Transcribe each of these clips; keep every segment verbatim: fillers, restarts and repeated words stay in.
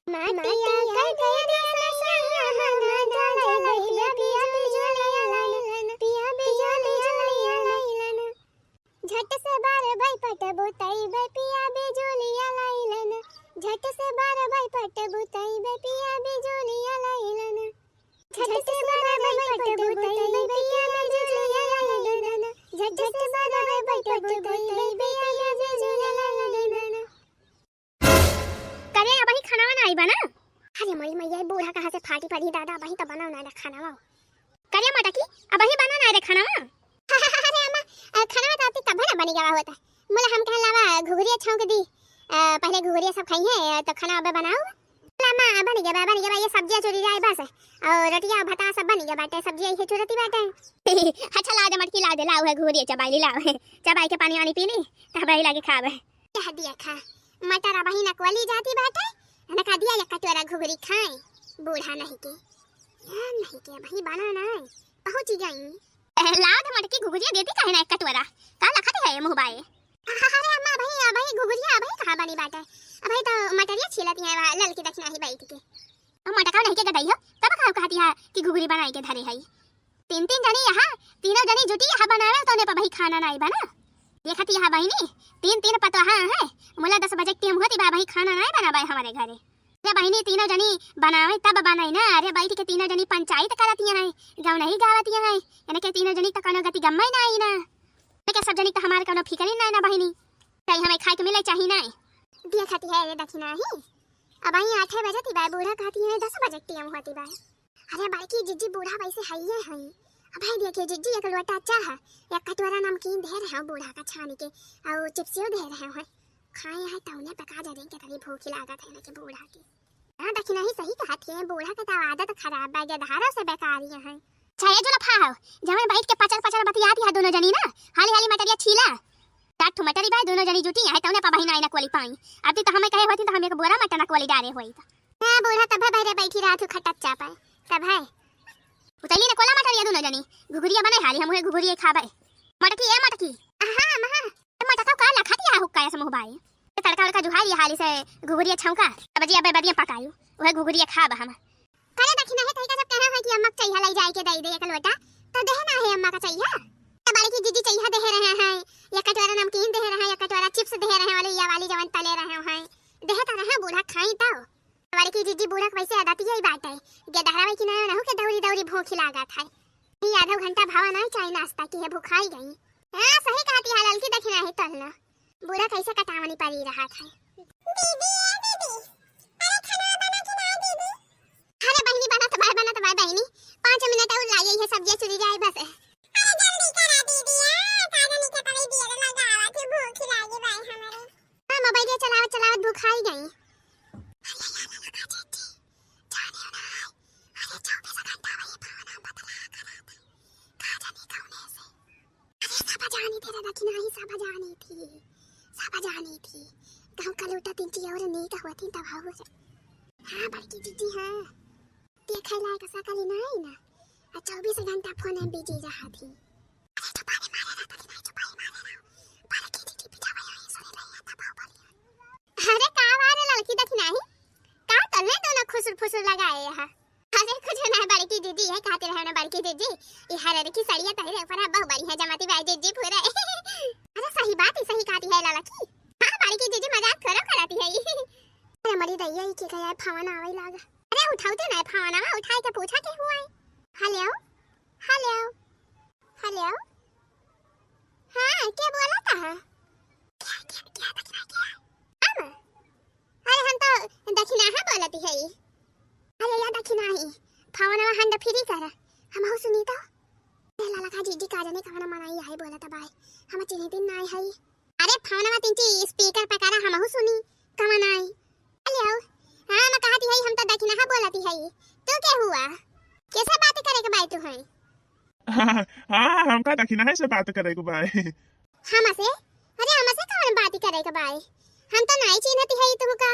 माटिया कटिया रे सैया, ना डाले पिया बिजुलिया लाइलन, पिया बिजुलिया लाइलन। झट से बार बाई पट बुतइबे पिया बिजुलिया लाइलन, झट से बार बाई पट बुतइबे पिया बिजुलिया लाइलन। झट से बार बाई पट बुतइबे पिया बिजुलिया लाइलन, झट से बार बाई पट बुतइबे पिया बिजुलिया लाइलन। करे, अबही खानावा नाई बना? अरे मोरी मैया, बूढ़ा कहाँ से फाटी पड़ी दादा, अबही तो बनाओ ना रे खानावा। करे मटकी, अबही बना ना रे खानावा। अरे अम्मा, अ, खानावा तो अबही कब ना बनी गवा होता। मुला हम कहन लावा घुघुरिया छौंक दी। अ, पहले घुघुरिया सब खाई है, अ, तो खाना अबे बनाओ। मुला अम्मा, बनी गवा, बनी गवा, ये सब्जियाँ चुरी जाए बस। और रोटियाँ भता सब बनी गवा बाटे, सब्जियाँ इहे चुरती बाटे। अच्छा ला दे मटकी, ला दे, लाओ है घुघुरिया चबाई ली, लाओ है। चबाई के पानी वानी पी ली, तब वही लागे खावे। कह दिया खा, मटर अबही नकवली जाती बाटे, न कह दिया एक कटोरा घुघरी खाए, बूढ़ा नहीं के। या नहीं के, अबही बना ना, पहुँची गई। ए, लाओ तो मटकी घुघरिया देती काहे ना एक कटोरा, का लखत है ये मुँह बाए? अरे अम्मा, अबही, अबही घुघरिया अबही कहाँ बनी बाटे, अबही तो मटरिया छीलती है वहाँ ललकी दखिनाही बैठ के। हम मटका नहीं के गदई हो, तब का कहती है कि घुघरी बनाई के धरे है। तीन तीन जनी यहाँ, तीनों जनी जुटी यहाँ बनावे, तो ने पर भाई खाना नाई बना। देखत यहाँ बहिनी, तीन तीन पतोहा है, मुला दस बजे के टेम होती बा, भाई खाना नाई बना बा हमारे घरे। अरे बहिनी, तीनों जनी बनावे तब बनाई ना। अरे बैठ के तीनों जनी पंचायत करत यहाँ है, गाँव नहीं गावत यहाँ है, यानी कि तीनों जनी तो कोनो गति गम्मा ही ना आई ना। यानी कि सब जनी तो हमारे कोनो फिक्र ही ना ना बहिनी, कहीं हमें खाए के मिले चाहिए ना। देखती है ये दखिनाही, अबही आठे बजती बा, बूढ़ा कहती है दस बजे के टेम होती बा। अरे बड़की जिज्जी, बूढ़ा वैसे हइये हई। अबे देखिए जिज्जी, एक लोटा चाह, एक कटोरा नमकीन दे रहे हो बूढ़ा का छानी के, और चिप्सियो दे रहे हो। खाए हैं तौने पका जा देंगे, तनी भूख लागत है ना कि बूढ़ा की। हाँ दखिनाही सही कहत है, बूढ़ा के तो आदत खराब बा, गधारो से बेकारी है। अच्छा ये जुलफा हो, जवन बैठ के पचर पचर बतियाती है दोनों जनी ना, हाली हाली मटरिया छीला। सात ठो मटरी बा, दोनों जनी जुटी है, तौने पा बहिना आई नकवली पाई। अब ती तो हमें कहे होती तो हम एक बोरा मटर नकवली डारे होई। हाँ बूढ़ा, तब है बहरे बैठी रहत हूँ खटच्चा पर, तब है। उतैली नकवला मटरिया दोनों जनी, घुघुरिया बने हाली, हम उहे घुघुरिया खाबे। मटकी, ए मटकी। हाँ, हाँ। ए मटका का लखत या हुक्का ऐसे मुँह बाए। ए तड़का उड़का जुहाई हाली से घुघुरिया छौंका, तब जी अबे बदिया पकायू, उहे घुघुरिया खाब हम। करे दखिनाही तहिका जब कहे है कि अम्मा के चइहा लई जाए के दई दे एक लोटा, तो देहे ना है अम्मा का चइहा। तो बड़की जिज्जी चइहा देहे रहे हैं, या कटोरा नमकीन देहे रहे, या कटोरा चिप्स देहे रहे, वाली या वाली जवन तले रहे हैं, देहे तो रहे बूढ़ा खाई तो। बड़की जिज्जी बूढ़ा के वैसे आदत यही बात है, गेदहरा वही कि ना रहू के दौरी दौरी भूख लागत है। ये आधा घंटा भावा ना चाहे नाश्ता की है, भुखाई गई। हाँ सही कहती है ललकी दखिनाही तल ना। बूढ़ा कैसे कटावनी पड़ी रहा था। दीदी, ए दीदी, अरे खाना बना कि ना दीदी? अरे बहिनी, बनत बाय, बनत बाय बहिनी, पाँच मिनट और लागे, ये सब्जियाँ चुरी जाए बस। अरे जल्दी करा दीदी, आ, का जानी के तवे देर लगावा थी, भूख लागे बाय हमारे। हाँ, मोबाइल चलावत चलावत भूखाई गई। अरे यार, लगा देती, जाने ना आए। अरे चौबीस घंटा वही फोन हम बतला करा था, का जाने कौने से। अरे सब जानी थी रे दखिनाही, सब जानी थी, सब जानी थी। गाँव का लूटा तीन ची और नीक होती तब हो। हाँ बड़की दीदी, हाँ। देखै लायक सकली नहीं ना, आ चौबीस घंटा फोन में बिजी रहा थी। अरे चुपाई मारे ना दखिनाही, चुपाई मारे ना। बड़की दीदी पिटावा यही सुने रही है तब आओ बोलिए। अरे का बात है ललकी दखिनाही, का तलने दोनों खुसुर फुसुर लगाए यहाँ? अरे कुछ ना बड़की दीदी है, कहते रहे ना बड़की दीदी, ये हरे की सड़िया तहरे ऊपर है, बहुत बढ़िया जमाती बाय दीदी पूरे। अरे सही बात है, सही कहती है ललकी। हाँ बड़की दीदी मजाक थोड़ा कराती है। अरे मरी दैया, ई के गया फोन आवे लागा। अरे उठाओ तो ना फोन, आवा उठाए के पूछा के हुआ है। हेलो, हेलो, हेलो। हाँ के बोला था? क्या क्या क्या दखिना क्या? हम अरे हम तो दखिना है बोलती है। अरे या दखिना ही, फोनवा hand free कर, हम हो सुनी तो। ए लाला का जीजी का जाने कवना मनाई है बोलत बाय, हम चिन्हित नाय है। अरे फोनवा तिंची speaker पे करा, हम हो सुनी कवन आई। हेलो, हाँ मैं कहती है हम तो दखिना है बोलती है, तू के हुआ? कैसे बात करे के बाय तू है? हाँ, हमका दखिना है से बात करे के बाय। हमसे? अरे हमसे कौन बात करे के बाय? हम तो नहीं चिन्हती है तुमका।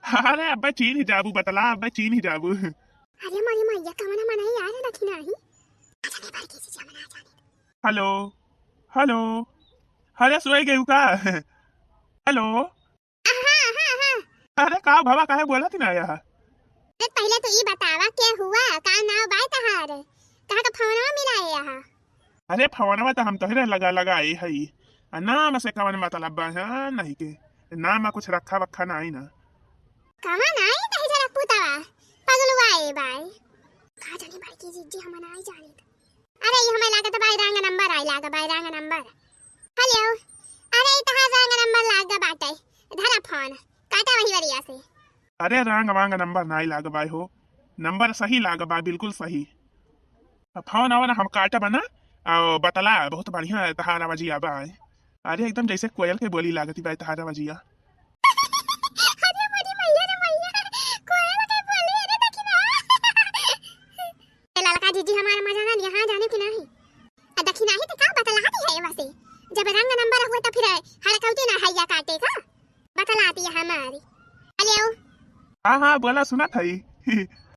अरे अब्बे चीन्ह ही जाबू, बतला अब्बे चीन्ह ही जाबू। अरे मोरी मैया, कवन मनाई यार दखिना ही? अच्छा नहीं बड़की से जमना जाने। हेलो, हेलो, अरे सोए गयू का? हेलो। हाँ, हाँ, हाँ। अरे का भवा, काहे बोलत ना आया है? अरे पहिले तो ई बतावा, के हुआ, का नाव बाय तहार, कहाँ का फोनवा मिलाए यहाँ? अरे फोनवा तो हम तोहरे लगा लगाए हई, आ नाम से कवन मतलब बा? हाँ, नहीं के नाम में कुछ रखा वखा नहीं ना। कवन आई तही जरा पुतवा, पगलुआ ए बाय। का जानी बड़की जिज्जी, हम नाई जानित। अरे ई हमें लागत बाय रंग नंबर आई लाग बाय रंग नंबर। हेलो, अरे ई तहार रंग नंबर लाग बाटे, धरा फोन, काटा वही वरिया से। अरे रंग वांग नंबर नाई लाग बाय हो, नंबर सही लाग बा, बिल्कुल सही। अब फोन आवा ना, हम काटब ना, आ, बतला, बहुत बढ़िया है तहार आवाजिया बा। अरे एकदम जैसे कोयल के बोली लागती बा तहार आवाजिया। अरे मोरी मैया रे मैया, कोयल के बोली, अरे देखी ना। ए ललका जीजी हमारा मजा ना लिया, हाँ जाने की नहीं। आ देखी नहीं तो का बतलाती है वैसे, जब रंग नंबर हुआ तो फिर हड़कौती ना हैया काटे का। बतलाती है हमारी। हेलो। हाँ, हाँ, बोला, सुनत हई।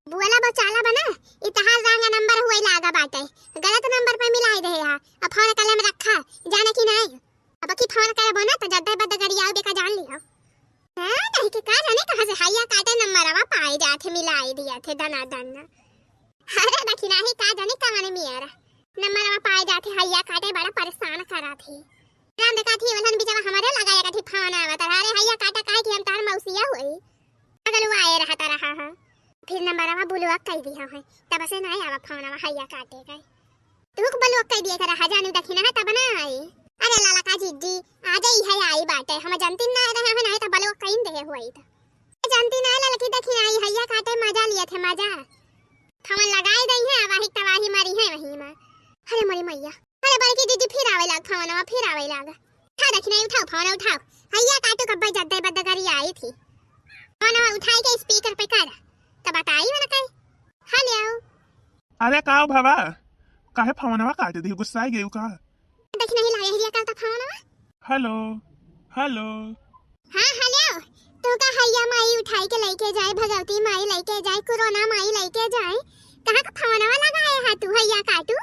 बोला, वो चाला बना, ई तहार रंग नंबर हुए लागा बाटे, गलत नंबर पे मिलाई रहे हा, अब फोन कले में रखा, जाने की नहीं। अब की फोन करबो ना, तो जद्दे बद्दे गरियाऊ बेका जान लियो। हाँ, नहीं कि का जाने कहाँ से हैया काटे नंबरवा पाए जात है, मिलाई दिया थे दना दन। अरे दखिनाही का जाने कवन मियर नंबरवा पाए जात है, हैया काटे बड़ा परेशान करा थे। राम देखा थी, वलन बिचवा हमारे लगाया कथी फोन आवत रहा, "अरे हैया काटा, काहे कि हम तार मौसिया हुई।" अगलुआ आए रहता रहा है, फिर नंबरवा ब्लॉक कर दिया है, तब से नहीं आवा फोनवा हैया काटे का। तू को ब्लॉक कर दिया था रहा, जानू दखिना है तब ना आई। अरे लाला का जिद्दी, आ जाई है आई बाटे, हम जानती ना रहे हैं, नहीं तो ब्लॉक कर दे हुई तो। जानती ना ललकी दखिना आई, हैया काटे मजा लिए थे, मजा। फोन लगाई दई है, वही तबाही मरी है वही में। अरे मोरी मैया, अरे बड़की दीदी फिर आवे लाग फोनवा, फिर आवे लाग। उठा दखिना, उठाओ फोन उठाओ। हैया काटू कब्बे जद्दे बद्दे करी आई थी। फोनवा उठाई के स्पीकर पे कर, तो बताई वाला कई। हेलो। अरे का भवा, काहे फोनवा काट दी, गुस्सा गई का? दखिना ही लागे हिया करता फोनवा। हेलो, हेलो। हाँ हेलो, तू का हैया माई उठाई के लेके जाए, भगवती माई लेके जाए, कोरोना माई लेके जाए, कहाँ का फोनवा लगाए हा तू हैया काटू?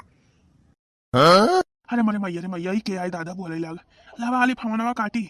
हाँ? अरे मरे मैया रे मैया, ई के आई दादा बोले लाग। लावा आली फोनवा काटी।